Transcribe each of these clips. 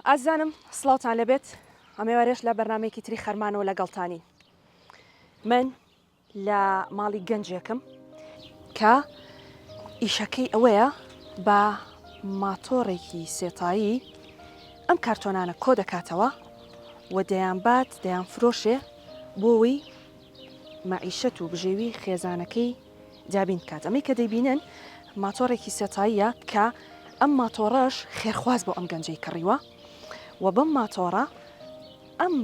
ئازیزانم سڵاوتان لێبێت ئەمێوارێش لە بەرنمەیەکی تری خەرمانەوە لەگەڵتانین من لە ماڵی گەنجێکم کە ئیشەکەی ئەوەیە بە ماتۆڕێکی سێتایی ئەم کارتۆنانە کۆ دەکاتەوە و دەیانبات دەیانفرۆشێ بۆ ئەوەی مەعیشەت و بژێوی خێزانەکەی دابین بکات. ئەمەی کە دەیبینن ماتۆڕێکی سێتاییە کە ئەم ماتۆڕەش خێرخواز بۆ ئەم گەنجەی کڕیوە و بەم ماتۆڕە ئەم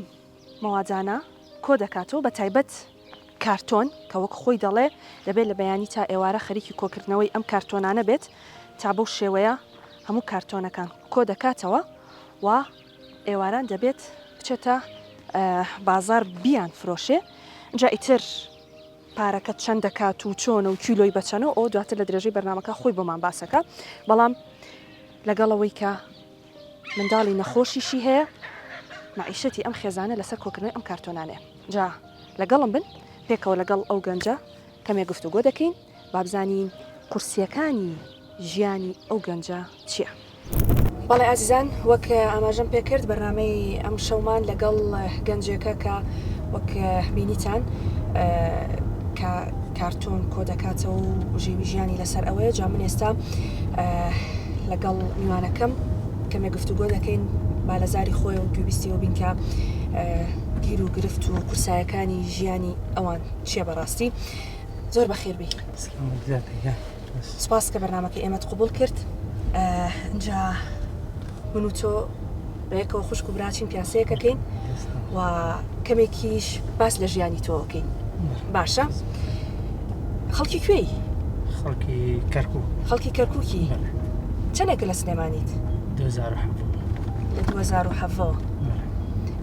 مەوادانە کۆ دەکاتەوە بە تایبەت کارتۆن کە وەک خۆی دەڵێ دەبێت لە بەیانی تا ئێوارە خەریکی کۆکردنەوەی ئەم کارتۆنانە بێت تا بەو شێوەیە هەموو کارتۆنەکان کۆ دەکاتەوە و ئێواران دەبێت بچێتە بازار بیان فرۆشێ جا ئیتر پارەکە چەند دەکات و چۆنە و کیلۆی بەچەنە ئەو دواتر لە درێژەی بەرنمەکە خۆی بۆمان باسەکە بەڵام لەگەڵەوەی کە منداڵی نەخۆشیشی هەیە مەعیشەتی ئەم خێزانە لەسەر کۆکردنەوەی ئەم کارتۆنانەیە جا لەگەڵم بن پێکەوە لەگەڵ ئەو گەنجە کەمێک گفتوگۆ دەکەین بابزانین قورسیەکانی ژیانی ئەو گەنجە چییە؟ بەڵێ ئازیزان وەک ئاماژەم پێکرد بەرنامەی ئەم شەومان لەگەڵ گەنجێکە کە وەک بینیتان کە کارتۆن کۆدەکاتەوە و بژێوی ژیانی لەسەر ئەوەیە جا من ئێستا لەگەڵ میوانەکەم کەمێک گفتوگۆ دەکەین با لە زاری خۆی و گوێبیستیەوە بین کە گیر و گرفت و قورسایەکانی ژیانی ئەوان چییە بەڕاستی زۆر بەخێربی سپاس کە بەرنمەکە ئێمەت قوبول کرد جا من و تۆ بەیەکەوە خوشک و براچین پیاسەیەکەکەین و کەمێکیش باس لە ژیانی تۆکەین باشە خەڵکی کوێی خەڵکی کەرکک خەڵکی کەرککی چەندێکە لە سلێمانیت لە 2007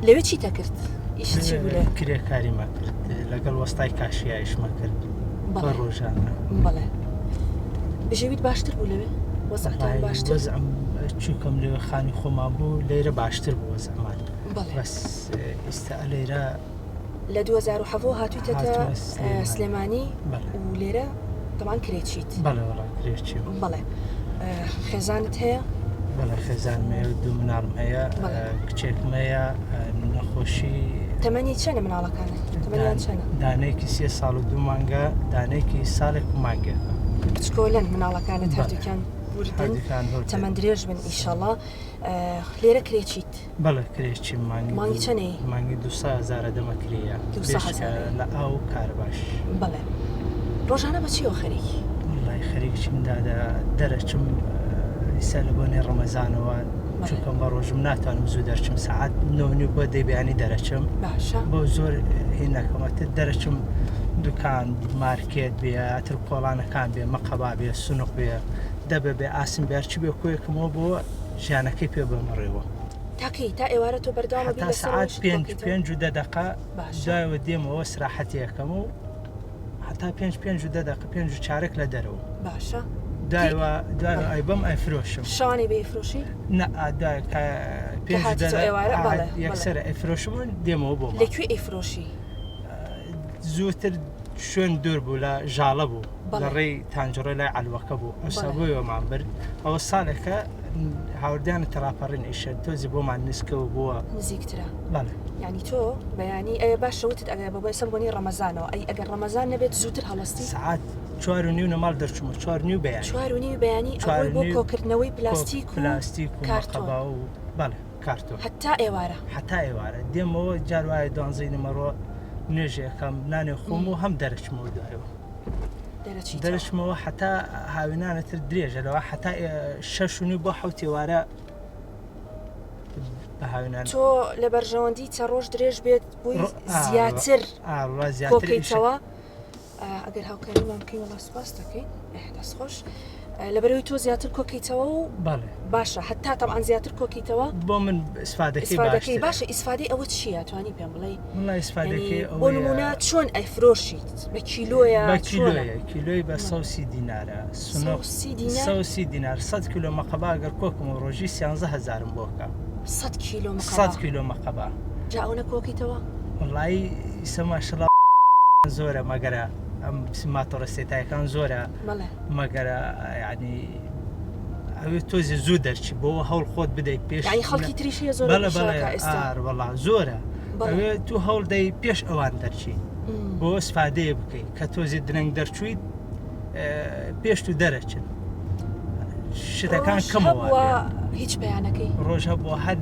لەوێ چیتە کرد ئیشی بوو کرێکاریمە کرد لەگەڵ وەستای کاشیایشمە کرد بە ڕۆژانە بەڵێ بژێویت باشتر بوو لەوێ وەزعتان باشتر وەزعم چونکەم لەوێ خانی خۆمان بوو لێرە باشتر بوو وەزعمان بەس ئیستا لێرە لە 2007 هاتوویتەتە سلێمانی و لێرە تەمان کرێچیت بەڵێ وەڵا کرێچیم بەڵێ خێزانت هەیە؟ بەڵێ خێزانم هەیە و دوو مناڵم هەیە کچێکم هەیە نەخۆشی تەمەنی چەنە مناڵەکانت تەمەنیان چەنە؟ دانەیەکی سێ ساڵ و دوو مانگە دانەیەکی ساڵێک و مانگێکە بچکۆلەن مناڵەکانت هەردووکیان وردن تەمەن درێژ بن ئیشەڵا لێرە کرێچیت بەڵێ کرێچیم مانگی مانگی چەنەی؟ مانگی 200 هەزارە دەمە کرێیە 200 هەزار لە ئاو و کارەباش. بەڵێ ڕۆژانە بە چیەوە خەریکی؟ وەڵای خەریک چیم دادە دەرەچم ئیستا لە بۆنەی ڕەمەزانەوە چونکە بە ڕۆژم ناتوانم زوو دەرچم سەعات نۆ نیو بۆ دەی بەیانی دەرەچم باشە بۆ زۆر هی نەکەم ئەتر دەرەچم دوکان مارکێت بێ ئەتر کۆڵانەکان بێ مەقەبا بێ سنوق بێ دەبە بێ ئاسن بێ هەرچی بێ کۆیەکەمەوە بۆ ژیانەکەی پێ بەمەڕێوە. تا کەی؟ تا ئێوارە تۆ بەردەوام ئەبی هەتا لەسەر سەعات ئەوەی شت پێنج کۆکەیتەوە؟ پێنج و دە دەقە باشە. دوایەوە دێمەوە سراحەتی ئەکەم و هەتا پێنج پێنج و دە دەقە پێنج و چارەک لە دەرەوە. باشە. کەی؟ دوایەوە دوایەوە بەڵێ. ئەیبەم ئەیفرۆشم. شەوانەی بێ ئەیفرۆشی؟ نا ئا دوای کە کە پێنج و دە هاتیتەوە ئێوارە؟ ئا بەڵێ بەڵێ. یەکسەر ئەیفرۆشم و دێمەوە بۆ لە ماڵ. کوێ ئەیفرۆشی؟ زووتر شوێن دوور بوو لە ژاڵە بوو لە بەڵێ. ڕێی تانجەڕۆی لای عەلوەکە بوو ئەوسا بەڵێ. بۆیەوەمان برد ئەوە ساڵێکە هاوردیانە تەڕاپەڕین ئیشە تۆزی بۆمان نزکەوە بووە نزیکترە بەڵێ یعنی تۆ بەیانی ئەیە باشە وتت ئەگەر بە بەسەر بۆنی ڕەمەزانەوە ئەی ئەگەر ڕەمەزان نەبێت زووتر هەڵەستی سەعات 4:30 لە ماڵ دەرچوومە 4:30 بەیانی 4:30 بەیانی ئەڕۆی بۆ کۆکردنەوەی پلاستیک و پلاستیک و کارتۆن مەقەبا و بەڵێ کارتۆن هەتا ئێوارە هەتا ئێوارە دێمەوە جار وایە دوانزەی نیمەڕۆ نوێژێکەم نانێ خۆم و هەم دەرەچمەوە دوایەوە دەرەچیتەوە دەرەچمەوە هەتا هاوینانە تر درێژە لەوە هەتا 6:30 بۆ حەوت ئێوارە بە هاوینان تۆ لە بەرژەوەندی چە ڕۆژ درێژ بێت بۆی زیاتر زیاتر کۆکەیتەوە ئەگەر هاوکاریمان بکەی وەڵا سوپاس دەکەین دەست خۆش لەبەرەوەی تۆ زیاتر کۆکەیتەوە و بەڵێ باشە هەتا تەبعەن زیاتر کۆکەیتەوە بۆ من ئیسفادەکەی ئیسفادەکەی باشترە باشە ئیسفادەی ئەوە چییە توانی پێم بڵێی وەڵا ئیسفادەکەی یعنی بۆ ئەوەیە نمونە چۆن ئەیفرۆشیت بە کیلۆیە بە چۆنە کیلۆیە کیلۆی بە 130 دینارە سنۆق 130 دینار 130 دینار 100 کیلۆ مەقەبا ئەگەر کۆکەمەوە ڕۆژی 13 هەزارم بۆ کە 100 کیلۆ 100 مقەبا کیلۆ مەقەبا جا ئەوەنە کۆکەیتەوە وەڵایی ئیسە ماشەڵا زۆرە مەگەرە ئەم ماتۆڕە سێتایەکان زۆرە بەڵێ مەگەرە یعنی. ئەوێ تۆزێ زوو دەرچی بۆ هەوڵ خۆت بدەیت پێش یعنی خەڵکی تریش هەیە زۆر بەڵێ ئیشەکە بەڵێ ئێستا ئار وەڵا زۆرە بەڵێ. ئەوێ تو هەوڵ دەی پێش ئەوان دەرچی بۆ ئیسفادەیە بکەی کە تۆزێ درەنگ دەرچوویت پێش تو دەرەچن شتەکان ڕۆژ کەمەوە هەبووە هیچ پەیانەکەی ڕۆژ هەبووە هەر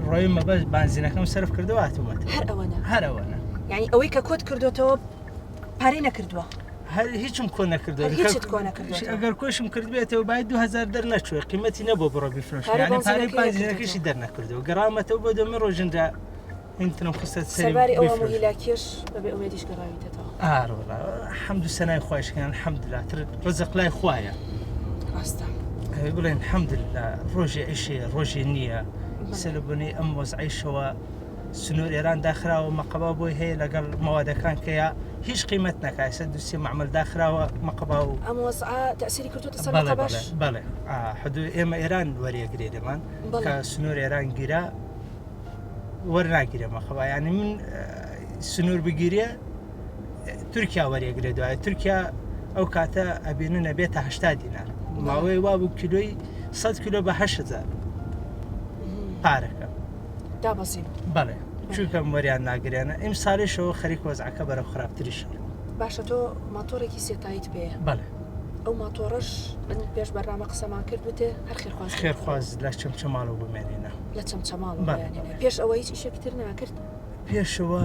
ڕۆی مەبەست بانزینەکەم سەرف کردەوە هاتوومەتەوە هەر ئەوەنە هەر ئەوەنە یعنی ئەوەی کە کۆت کردوتەوە پارەی نەکردووە هەر هیچم کۆ نەکردووە هەر هیچت کۆ نەکردووەتەوە. ئەگەر کۆشم کردبێتەوە باید 2000 دەرنەچووە قیمەتی نەبوو بڕۆ بیفرۆشم پارەی یعنی پارەی بەنزینەکەی بانزینەکەشی دەرنەکردەوە گەڕامەتەوە بۆ دەمی ڕۆژنرا هینترم خستە سەری سەرباری ئەو هەموو بیفرۆشم. هیلاکیەش بەبێ ئومێدیش گەڕاویتەتەوە ئار وەڵا حەمد و سەنای خوایشکان الحەمدلله تر ڕزق لای خوایە ڕاستە ئەوێ بڵێن الحەمدلله ڕۆژێ ئیشێ ڕۆژێ نییە سەر لە بنەی ئەم وەزعیشەوە سنوور ئێران داخراوە مەقەبا بۆی هەیە لەگەڵ مەوادەکان کە یا هیچ قیمەت نەکا ئێستا دوو سێ مەعمەل داخراوە مەقەبا و ئەم وەزعە تەئسیری کردوتە سەر بەڵێ مەقەباش بەڵێ بەڵێ حدود ئێمە ئێران وەریەگرێ لێمان بەڵێ. کە سنوور ئێران گیرا وەرناگیرێ مەقەبا یعنی من سنوور بگیرێ تورکیا وەریەگرێ دوایە تورکیا ئەو کاتە ئەبینن ئەبێتە 80 دینار ماوەی وا بوو کیلۆی 100 کیلۆ بە 8000 پارەکە دابەزین بەڵێ چونکە وەریان ناگرێنە ئیم ساڵیشەوە خەریک وەزعەکە بەرەو خراپتریش باشە تۆ ماتۆڕێکی سێتاییت پێیە بەڵێ ئەو ماتۆڕەش من پێش بەرنامە قسەمان کرد وتێ هەر خێرخواز خێرخواز لە چەمچەماڵەوە بمێنێنە لە چەمچەماڵەوە بەڵێ، بەیانێنە. بەڵێ. پێش ئەوە هیچ ئیشێکی تر ناکرد پێشەوە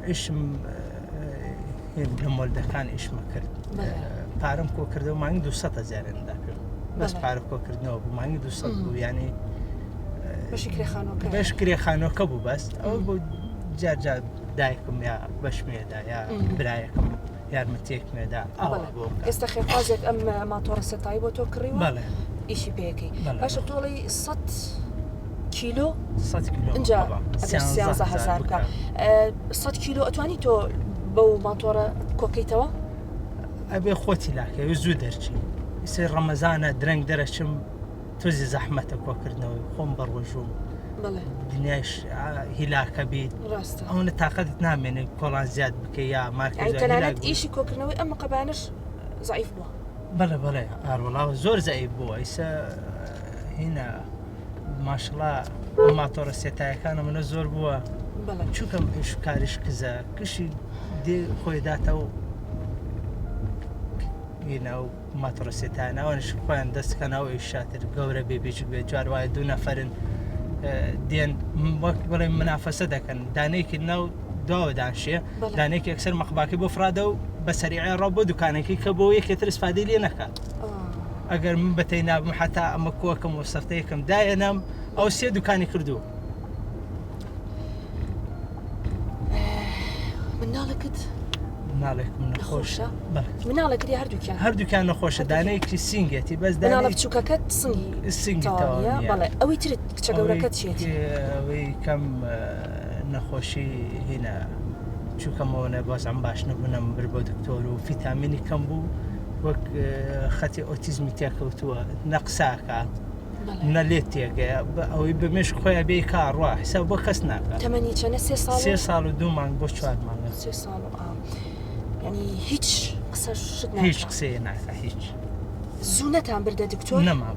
ئیشم لە مۆلدەکان ئیشمە کرد بەڵێ. پارەم کۆ کردەوە مانگی 200 هەزاریان دا پێم بەس بەڵێ. پارە کۆکردنەوە بوو مانگی 200 بوو یعنی بەشی کرێخانەکە بەش کرێخانەکە بوو بەس ئەوە بۆ جار جار دایکم یا بەشمێدا یا برایەکەم یارمەتیەکمێدا ئاوا بەڵێ. بۆ ئێستا خێرخوازێک ئەم ماتۆڕە سێتایی بۆ تۆ کڕیوە بەڵێ ئیشی پێەکەی بەڵێ. باشە تۆڵی 100 کیلۆ 100 کیلۆ اینجا مەقەبا. ئەگەر 13 هەزار بکە 100 کیلۆ ئەتوانی تۆ بەو ماتۆڕە کۆکەیتەوە ئەبێ خۆتی لاکەوێ زوو دەرچی ئیسەی ڕەمەزانە درەنگ دەرەچم تۆزی زەحمەتە کۆکردنەوەی خۆم بەڕۆژوم بەڵێ دنیایش هیلاکە بیت ڕاستە ئەوەنە تاقەتت نامێنێت کۆڵان زیاد بکەی یا مارکە یعنی زیاد تەنانەت هیلاک بووی. ئیشی کۆکردنەوەی ئەم مقەبانەش زەعیف بووە بەڵێ بەڵێ ئاروەڵا زۆر زەعیف بووە ئیسە هینە ماشەڵا ئەم ماتۆڕە سێتایەکانە منە زۆر بووە بەڵێ چونکەم ئیش و کاریش کزە کشی دێ خۆی داتەوە هینا و ماتۆڕە سێتایانە ئەوانیش خۆیان دەستکەنەوە ئیشاتر گەورە بێ بێچوک بێ جار وایە دوو نەفەرن دێن وەک بڵێ منافەسە دەکەن دانەیەکی ناو دواوە دانشێ بەڵێ. دانێکی یەکسەر مەقباکەی بۆ فرادە و بە سەریعی ڕاو بۆ دوکانەکەی کە بۆ یەکێ تر ئیسفادەی لێ نەکات ئەگەر من بەتەی نابم حتا ئەمە کۆکەم و سەفتەیەکم دایەنام ئەو سێ دوکانی کردووە مناڵێکت مناڵێکم نەخۆشە نەخۆشە؟ بەڵێ مناڵێکت یا هەردووکیان هەردووکیان نەخۆشە دانەیەکی سینگێتی بەس مناڵە دانەیەکی بچووکەکەت سنگی سنگی تەواو تەواو نییە نییە. بەڵێ ئەوەی ترت کچە گەورەکەت چیەتی ئەوەی کەم نەخۆشی هینە چووکەمەوە نە بازم باش نەبوو نەم بر بۆ دکتۆر و فیتامینی کەم بوو وەک خەتی ئۆتیزمی تێکەوتووە نە قساکە بەڵێ نە لێت تێگەیە ئەوەی بە مێشک خۆیان بێ کاڕوا حساب بۆ کەس ناکات تەمەنی چەنە سێ ساڵ سێ ساڵ و دوو مانگ بۆ چوار مانگە سێ ساڵ و ئا یعنی هیچ قسە شت هیچ ناکا قسەیە ناکە هیچ زوو نەتان بردە دکتۆر نەما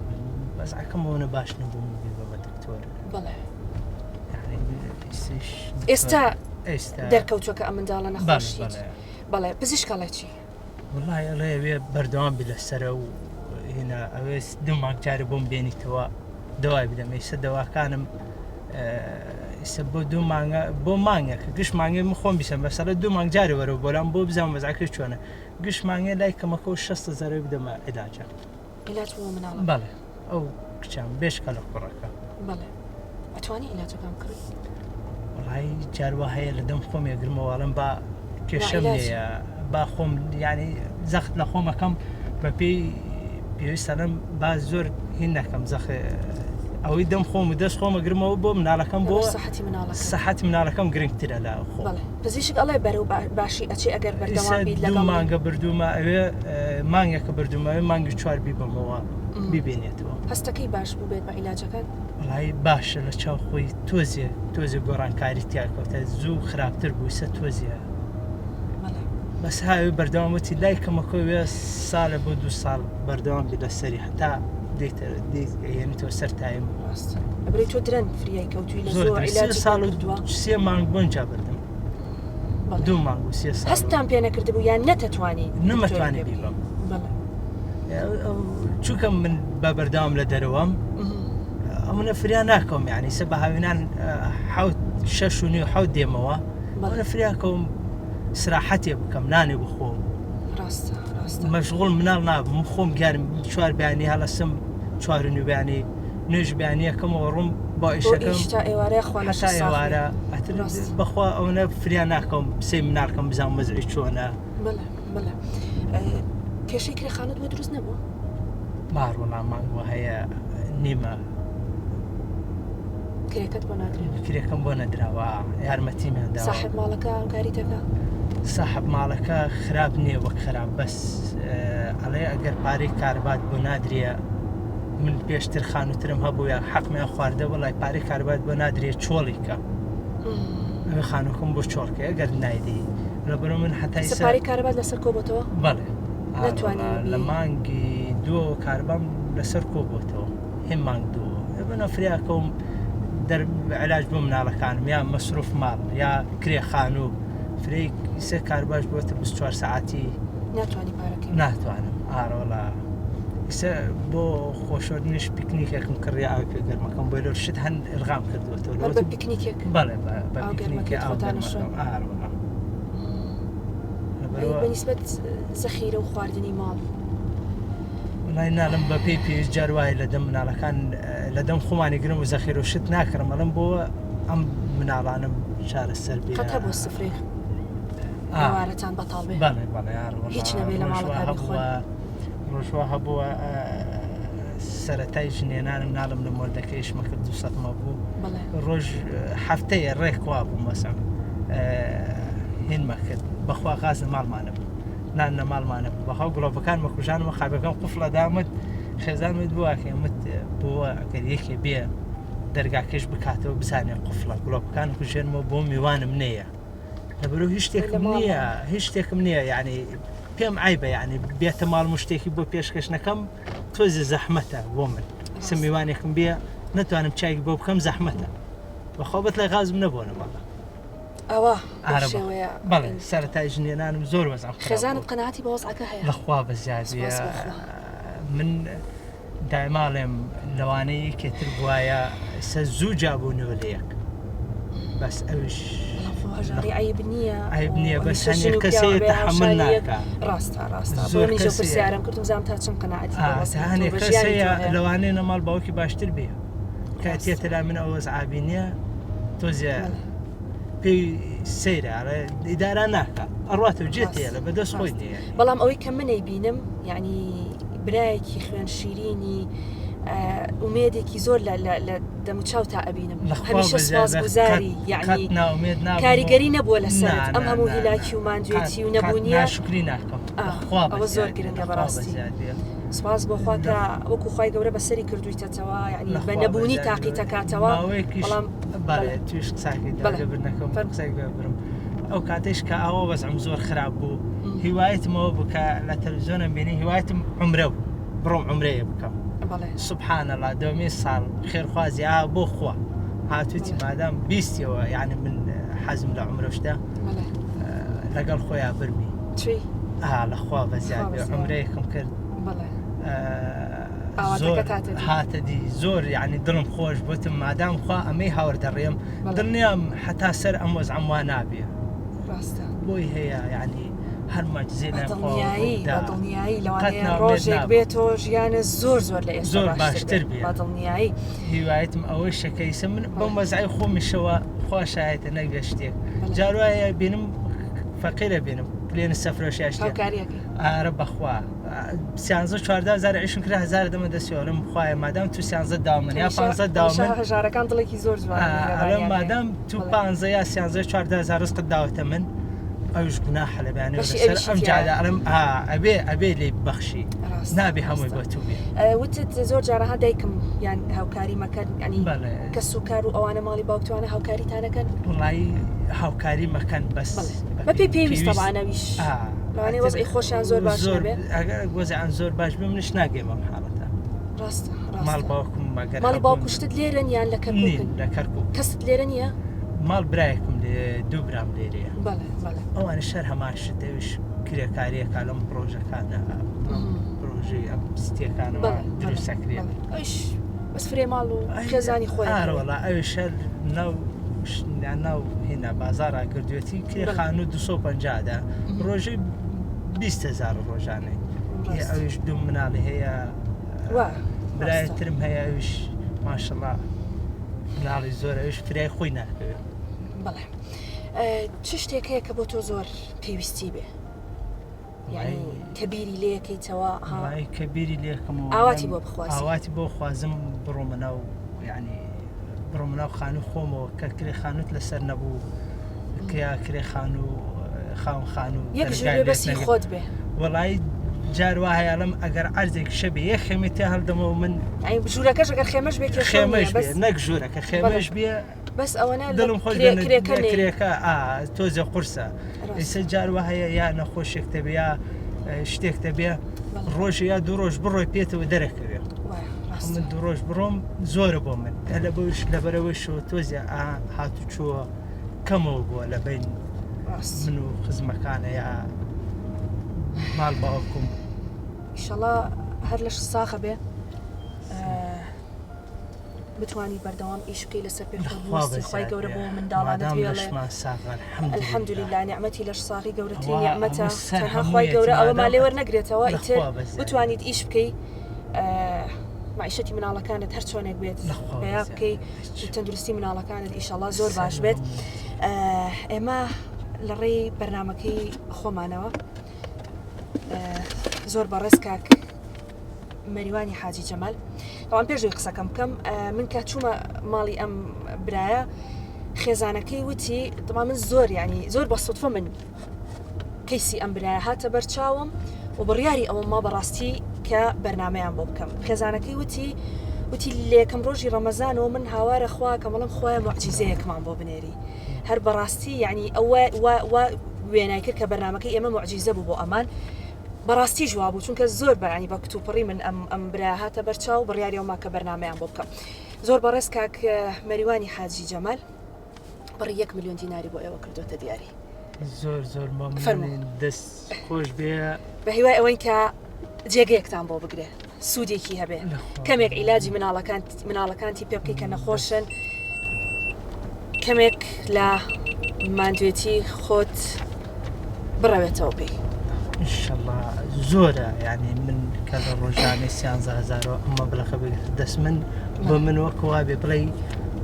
بەزعەکەمەوە نە باش نەبووم بە دکتۆر بەڵێ یعنی ئێستاش ئێستا ئێستا دەرکەوتووە کە ئەم منداڵە بەڵێ نەخۆشی بەڵێ بەڵێ پزیشک ئەڵێ چی وڵی ئەڵێ ئەوێ بەردەوام بی لەسەرە و هێنا ئەوێ دوو مانگ جارێ بۆم بێنیتەوە دەوای بدەم ئێستا دەواکانم ئێستا بۆ دوو مانگە بۆ مانگە کە گشت مانگێ من خۆم بیسەم بەسەرە دوو مانگ جارێ وەرەوە بۆلام بۆ بزانم وەزعەکەی چۆنە گشت مانگێ لای کەمەکەەوە 6 هەزارەوەی بدەمە عیلاجە عیلاج بۆ مناڵە بەڵێ ئەو کچان بێشکە لە کوڕەکە بەڵێ ئەتوانی عیلاجەکان بکڕی وڵی جاروا هەیە لە دەم خۆم یەگرمەوەڵم با کێشەم عیلاج. لێیە با خۆم یعنی زەخت لە خۆمەکەم بە پێی پێویستەڵم با زۆر هین نەکەم زەخ ئەوەی دەم خۆم و دەست خۆمە گرمەوە بۆ مناڵەکەم بۆ لەبەر سەحەتی مناڵەکە سەحەتی مناڵەکەم گرنگترە لە خۆم بەڵێ پزیشک ئەڵێ بەرەو باشی ئەچێ ئەگەر ئیسا بەردەوام بیت دوو لەگەڵ مانگە بردوومە ئەوێ مانگێکە بردوومە ئەوێ مانگی چوار بیبەمەوە بیبینێتەوە هەستەکەی باش بوو بێت بە عیلاجەکان وڵی باشە لە چاو خۆی تۆزێ تۆزێ گۆڕانکاری تیا کەوتە زوو خراپتر بوو ئیسە تۆزێ بەڵێ بەس هاوێ بەردەوام وتی لای کەمەکە وێ ساڵە بۆ دوو ساڵ بەردەوام بی لەسەری هەتا دێتە هێنیتەوە سەر تایم. ڕاستە ئەبرێ تۆ درەنگ فریای کەوتوی لە زۆر زۆر درەنگ. سێ عیلاجت ساڵ و نەکردووە سێ مانگ بۆنجا بردم. بەڵێ. دوو مانگ و سێ ساڵ و هەستتان پێ نەکردبوو یان نەتەتوانی دکتۆری نەمەتوانی پێ بکەی؟ بیبەم. بەڵێ. چونکە من بە بەردەوام لە دەرەوەم ئەمنە فریا ناکەم یعنی سە بە هاوینان حوت شەش و نیو حوت دێمەوە ئەمنە فریا کەوم سراحەتێ بکەم نانێ بخۆم ڕاستە ڕاستە مەشغوڵ مناڵ نابم خۆم گیانم چوار بەیانی هەڵەسم چوار و نیو بەیانی نوێژ بەیانیەکەمەوە ڕووم بۆ بۆ ئیشەکەم ئیش تا ئێوارە خوا لەشت هەتا ساغ بێ ئێوارە ئەتر ڕاست. بەخوا ئەوەنە فریا ناکەم سێ مناڵکەم بزانم وەزعی چۆنە بەڵێ بەڵێ کێشەی کرێخانەت بۆ دروست نەبووە؟ ماڕوەڵا مانگ وە هەیە نیمە کرێکەت بۆ نادرێت؟ کرێکەم بۆ نەدراوە یارمەتیمیان داوە. ساحب ماڵەکە هاوکاری دەکا؟ ساحب ماڵەکە خراپ نییە وەک خراپ بەس ئەڵێ ئەگەر پارەی کاربات بۆ نادرێ من پێشتر خانووترم هەبوو یا حەقمیان خواردە وەڵای پارەی کاربات بۆ نادرێ چۆڵی کە ئەوێ خانووکەم بۆ چۆڵکە ئەگەر نایدەی لەبەرەوە من هەتا ئێستا ئیسە پارەی کارەبات لەسەر کۆبۆتەوە؟ بەڵێ نەتوانی ئاڕۆڵا لە مانگی دووەوە کارەبام لەسەر کۆ بۆتەوە هی مانگ دووەوە ئێمە فریاکەوم دەر علاج بۆ مناڵەکانم یا مەسروف ماڵ یا کرێ خانوو فرەی ئیسە کارباش بۆتە 24 سەعاتی ناتوانی پارەکەی ناتوانم ئارۆڵا ئیسە بۆ خۆشۆردنیش پیکنیکێکم کڕی ئاوی پێ گەرمەکەم بۆی لەو شت هەن ئیرغام کردووەتەوە هەر بە پیکنیکێک بەڵێ بە ئاو پیکنیکێ گەرمەکەی ئاو خۆتان ئەشۆن. گەرمەکەم ئارۆڵا ئەی لەبەرەوە بەنیسبەت زەخیرە و خواردنی ماڵ وڵای ناڵم بە پێی پێویست جار وایە لە دەم مناڵەکان لە دەم خۆمانی گرم و زەخیرە و شت ناکڕم ئەڵێم بۆ ئەم مناڵانم چارەسەر بێ قەت هەبووە سفرەی ئێوارەتان بەتاڵ بێ بەڵێ بەڵێ ئارۆڵا هیچ نەبێ لە ڕۆژ وا ماڵەکە بیخۆن هەبووە ڕۆژ وا هەبووە سەرەتای ژنێنانم ناڵم لە مۆردەکە ئیشمە کرد 200 مە بوو بەڵێ ڕۆژ هەفتەیە ڕێک وا بوو مەسەم هینمە کرد بەخوا غاز لە ماڵمانە بوو نان لە ماڵمانە بوو بەخوا گڵۆپەکان مەکوژانمە قابەکەم قفڵە دامت خێزانمت بووە بۆ ئەگەر یەکێ بێ دەرگاکەش بکاتەوە بزانێ قفڵە گڵۆپەکان کوژێنمەوە بۆ میوانم نەیە لەبەرو هیچ لە شتێکم ماڵ نییە هیچ شتێکم نییە یعنی پێم عیبە یعنی بێتە ماڵم و شتێکی بۆ پێشکەش نەکەم تۆزی زەحمەتە بۆ من سم ڕاستە میوانێکم بێ نتوانم چایک بۆ بکەم زەحمەتە بەخوا بەت لای غازم نەبووە لە ماڵە ئەوە بەو ئارە بەخوا شێوەیە بەڵێ سەرەتای ژنێنانم زۆر وەزعم خراپ خێزانت بوو قەناعەتی بە وەزعەکە هەیە لەخوا بەزیادیە سوپاس بۆ خوا من دایماڵێم لەوانەیە یەکێ تر بوایە سە زوو جابوونەوە لە یەک بەس ئەویش بەڵام خۆ هەژاری عەیب نییە عەیب و نییە بەس هەمیشە هەنێ ژن و کەس پیاو هەیە ئەبێ تەحەمول هاوشانی یەک ناکا ڕاستە ڕاستە بۆ زۆر منیش ئەو کەس هەیە پرسیارەم کردم بزانم تا چەند قەناعەتی بە وەزعی تۆ هەنێ بە کەس ژیانی هەیە تۆ هەیە لەوانەیە لە ماڵ باوکی باشتر بێ کە ڕاستە تێتە لای من ئەو وەزعە بینیە تۆزێ بەڵێ پێی سەیرە ئەڵێ ئیدارە ناکا ئەڕواتەوە جێ ڕاست تێلە بەدەست خۆی ڕاست نییە بەڵام ئەوەی کە منەی بینم یعنی برایەکی خوێن شیرینی ئومێدێکی زۆر لە دەموچاو تا ئەبینم لەخوا هەمیشە بەزیاد سوپاس قەت گوزاری قەت یعنی ناومێد نابم و کاریگەری نەبووە نا لەسەرت ئەم نا هەموو نا نا هیلاکی و قەت ماندوێتی و قەت نەبوونیە ناشکری ناکەم ئا لەخوا ئەوە زۆر بەزیاد بێ گرنگە لەخوا بەڕاستی بەزیاد بێ سوپاس بۆ خوا لە کە وەکو خوای گەورە بەسەری کردوویتەتەوە یعنی بە لەخوا نەبوونی بەزیاد بێ تاقیتەکاتەوە ماوەیەکیش بەڵام بەڵێ بەڵێ تویش قساکەی بەڵێ داگە برنەکەم فەرموو قسەی گوێ برم ئەو کاتێش کە ئاوا وەزعم زۆر خراپ بوو هیوایەتمەوە بوو کە لە تەلەڤیزیۆنم بینی هیوایەتم عومرە بوو بڕۆم عومرەیە بکەم بەڵێ سبحان الله دۆمین ساڵ خێرخوازی ئا بۆ خوا هاتووتی بەڵێ مادام بیستیەوە یعنی من حەزم لە عومرە شتە بەڵێ لەگەڵ خۆیان برمی چی ئا لە خوا بەزیاد خوا بێ بەزیاد عومرەیەکم کرد بەڵێ زۆر ئاواتەکەت هاتە دی هاتە دی زۆر یعنی دڵم خۆش بوتم مادام خوا ئەمەی هاوردەڕێم بەڵێ دڵنیام هەتا سەر ئەم وەزعم وا نابێ ڕاستە بۆی هەیە یعنی هەر مەجزێ بە لای خواوە دڵنیایی ڕووبدا بە دڵنیایی قەت لەوانەیە ناومێد ڕۆژێک نابم بێتەوە ژیانە زۆر زۆر لە ئێستا زۆر باشتر باشتر بێ بێ بە دڵنیایی هیوایەتم ئەوەی شەکەیسە من بەم بەڵێ وەزعی خۆمیشەوە خوا شایەتە نەک بێ شتێک بەڵێ جار وایە بینم فەقیرە بینم پلێن سەفرۆشیا شتێ هاوکاریەکەی ئارە بەخوا سیانزە چواردە هەزار عیشم کرا هەزار دەمە دەستیەوە خوایە مادام تو سیانزە داو من یا هەمیشە پانزە داو هەمیشە من هەژارەکان دڵێکی زۆر جوان و ئەڵێم میهرەبانیان هەیە مادام تو بەڵێ پانزە یا سیانزە چواردە هەزار ڕزقت داوەتە من ئەویش گوناحە لە بەیانەوە بەشی لەسەر ئەویشی ئەم تیایە جادە ئەڵێم ئا ئەبێ ئەبێ لێی ببەخشی ڕاستە نابێ هەمووی ڕاستە بۆ تو بێ وتت زۆر جارەها دایکم یان هاوکاری مەکەن ینی بەڵێ کەس و کار و ئەوانە ماڵی باوکتوانە هاوکاریتانەکەن وڵی هاوکاری مەکەن بەس بەڵێ بەپێی بەپێی پێویست پێویست تەبعەن ئەویش ئا لەوانەیە ئیتر وەزعی خۆشیان زۆر باش زۆر نەبێ ئەگەر وەزعیان زۆر باش بێ منیش ناگەیمە ئەم حاڵەتە. ڕاستە ماڵ باوکم مەگەر ماڵی باوکشتت لێرەن یان لە کەرکوک؟ لە کەرکوک. کەست لێرە نییە؟ ماڵ برایەکم لێ دوو برام لێرەیە. بەڵێ بەڵێ. ئەوانیش هەر هەمان شت ئەویش کرێکاریەکە لەم پرۆژەکانە پرۆژەی ئەم ستیەکانەوە دروست ئەکرێ. ئەویش بەس فرێ ماڵ و خێزانی خۆی. ئارە وەڵا ئەویش هەر ناو ناو هینا بازاڕا کردوێتی کرێ خانوو 250 دا ڕۆژەی 20 هەزار ڕۆژانەی. ئەویش دوو مناڵی هەیە. برای ترم هەیە ئەویش ماشەڵا مناڵی زۆر ئەویش فرای خۆی ناکەوێت. بەڵێ چ شتێک هەیە کە بۆ تۆ زۆر پێویستی بێ؟ یعنی کە بیری لێکەیتەوە کە بیری لێکەمەوە ئاواتی بۆ بخوازی؟ ئاواتی بۆ خوازم بڕۆمە ناو یعنی بڕۆمە ناو خانوو خۆمەوە کە کرێ خانوت لەسەر نەبوو کرا کرێ خانوو خاوەن خانوو یەک ژوورێ بەسی خۆت بێ. وەڵی جار وا هەیە ئەڵێم ئەگەر عەرزێک شەبێ یەک خێمەی تیا هەڵدەمەوە من یعنی ژوورەکەش ئەگەر خێمەش بێ کێشە خێمەش بێ نەک ژوورەکە خێمەش بێ بەس ئەوەنە دڵم خۆش کرێکە کرێکە ئا تۆزێ قورسە ئێستا جار وا هەیە یا نەخۆشێک دەبێ یا شتێک دەبێ ڕۆژ یا دوو ڕۆژ بڕۆی پێتەوە دەرەکەوێ من دوو ڕۆژ بڕۆم زۆرە بۆ من لە بەوش لەبەرەوەی شەوە تۆزێ هاتوچۆ کەمەوە بووە لە بین من و خزمەکانە یا ماڵ باوکم. ئیشەڵا هەر لەش ساغە بێ بتوانی بەردەوام ئیش بکەی لەسەر پێ خۆت بوەستی خوای گەورە بۆ منداڵانت بێڵێ الحمدللە نیعمەتی لەش ساغی گەورەترین نیعمەتە تەنها خوای گەورە ئەوەمان لێ وەرنەگرێتەوە ئیتر بتوانیت ئیش بکەی معیشەتی مناڵەکانت هەر چۆنێک بێت پەیا بکەی تەندروستی مناڵەکانت ئیشەڵا زۆر باش بێت ئێمە لە ڕێی بەرنمەکەی خۆمانەوە زۆر بەڕێز کاک مەریوانی حاجی جەمال ئەوان پێشوی قسەکەم بکەم من کە چوومە ماڵی ئەم برایە خێزانەکەی وتی دڵا من زۆر ینی زۆر بە سوتفە من کەیسی ئەم برایە هاتە بەرچاوم و بڕیاری ئەوەم ما بەڕاستی کە بەرنمەیان بۆ بکەم خێزانەکەی وتی وتی لێکم ڕۆژی ڕەمەزانەوە من هاوارە خوا کە بەڵم خۆیان معجیزەیەکمان بۆ بنێری هەر بەڕاستی یعنی ئەوە وێنای کرد کە بەرنمەکەی ئێمە معجیزە بوو بۆ ئەمان بەڕاستیش وابوو چونکە زۆر بە ینی بە کتوپڕی من ئەم ئەم برا هاتە بەرچاو بڕیاری ئەوما کە بەرنمەیان بۆ بکەم زۆر بەڕێز کاک مەریوانی حاجی جەمال بڕی یەک ملیۆن دیناری بۆ ئێوە کردوتە دیاری. زۆر زۆر مەمنونین دەست خۆش بێ. بە هیوای ئەوەین کە جێگەیەکتان بۆ بگرێ سوودێکی هەبێ کەمێک عیلاجی مناڵەکان مناڵەکانتی پێ بکەی کە نەخۆشن کەمێک لە ماندوێتی خۆت بڕەوێتەوە پێی. ئینشەڵا زۆرە یعنی من کە لە ڕۆژانەی سیانزە هەزارەوە ئەم مەبلەغە بگرێتە دەست من بۆ من وەک وابێ بڵێ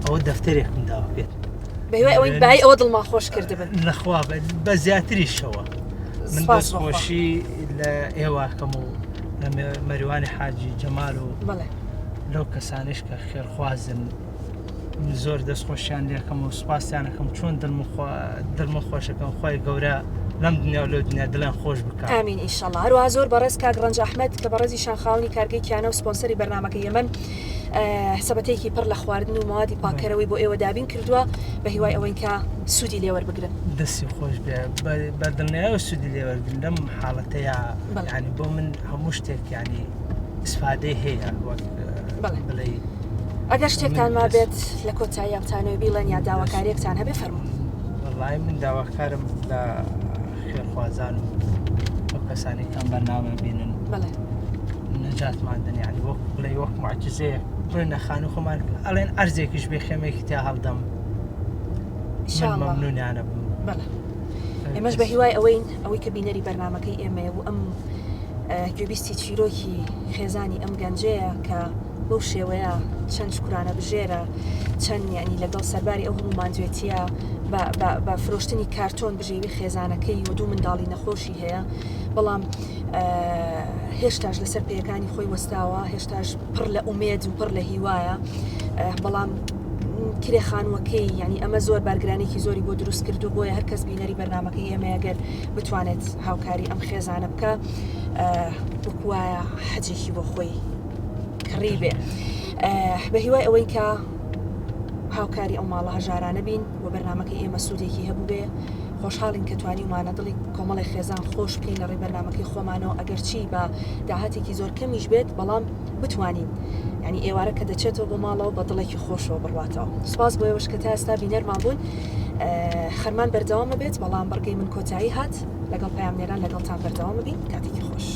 ئەوە دەفتەرێکم داوە پێت. بەهیوای ئەوەین بای ئەوە دڵمان خۆش کردبن. لەخوا بە زیاتریشەوە من دەستخۆشی لە ئێواکەم و لە مەریوانی حاجی جەمال و لەو کەسانیش کە خێرخوازن زۆر دەستخۆشیان لێکەم و سوپاسیانەکەم چۆن دڵم خۆشەکەم خی گەورە لەم دنیا و لەو دنیا دڵیان خۆش بکە ئامین ئیشەڵا هەروەها زۆر بەڕێز کاک ڕەنج ئەحمەد کە بەڕێزیشان خاوەنی کارگەی کیانە و سپۆنسەری بەرنامەکەی یەمەن سەبەتەیەکی پڕ لە خواردن و مەوادی پاککەرەوەی بۆ ئێوە دابین کردووە بە هیوای ئەوەین کە سوودی لێوەربگرن. دەستی خۆش بێ بە دڵنیایەوە سوودی لێوەرگرن لەم حاڵەتەیە یانی بۆ من هەموو شتێک یانی ئیسفادەی هەیە وەک بڵێ ئەگەر شتێکتان مابێت لە کۆتاییا بتانەوێ بیڵێن یا داواکاریەکتان هەبێ فەرموون. وەڵای من داواکارم لە خێرخوازان و ئەو کەسانەی کە ئەم بەرنامە بینن بەڵێ نەجاتمان دەن یعنی وەک بڵێ وەک معجزەیەک بڕۆینە خانوو خۆمان ئەڵێن ئەرزێکیش بێ خێمێکی تیا هەڵدەم من مەمنونیانە بم بەڵێ ئێمەش بە هیوای ئەوەین ئەوەی کە بینەری بەرنمەکەی ئێمەیە و ئەم گوێبیستی چیرۆکی خێزانی ئەم گەنجەیە کە بەو شێوەیە چەند شکرانە بژێرە چەند یعنی لەگەڵ سەرباری ئەو هەموو ماندوێتیە بە فرۆشتنی کارتۆن بژێوی خێزانەکەی و دوو منداڵی نەخۆشی هەیە بەڵام هێشتاش لەسەر پێیەکانی خۆی وەستاوە هێشتاش پڕ لە ئومێد و پڕ لە هیوایە بەڵام کرێ خانووەکەی یعنی ئەمە زۆر بارگرانێکی زۆری بۆ دروست کرد و بۆیە هەر کەس بینەری بەرنمەکەی ئێمەیە گەر بتوانێت هاوکاری ئەم خێزانە بکە وەکوایە حەجێکی بۆ خۆی کڕی بێ بە هیوای ئەوەی کە هاوکاری ئەو ماڵە هەژارانە بین و بەرنمەکەی ئێمە سوودێکی هەبوو بێ. خۆشحاڵین کە توانیومانە دڵی کۆمەڵێک خێزان خۆش بکەین لە ڕێی بەرنامەکەی خۆمانەوە ئەگەرچی بە داهاتێکی زۆر کەمیش بێت بەڵام بتوانین یعنی ئێوارە کە دەچێتەوە بۆ ماڵەوە بە دڵێکی خۆشەوە بڕواتەوە. سوپاس بۆ ئێوەش کە تا ئێستا بینەرمان بوون. خەرمان بەردەوامە بێت بەڵام بڕگەی من کۆتایی هات لەگەڵ پەیامنێران لەگەڵتان بەردەوامە بین کاتێکی خۆش.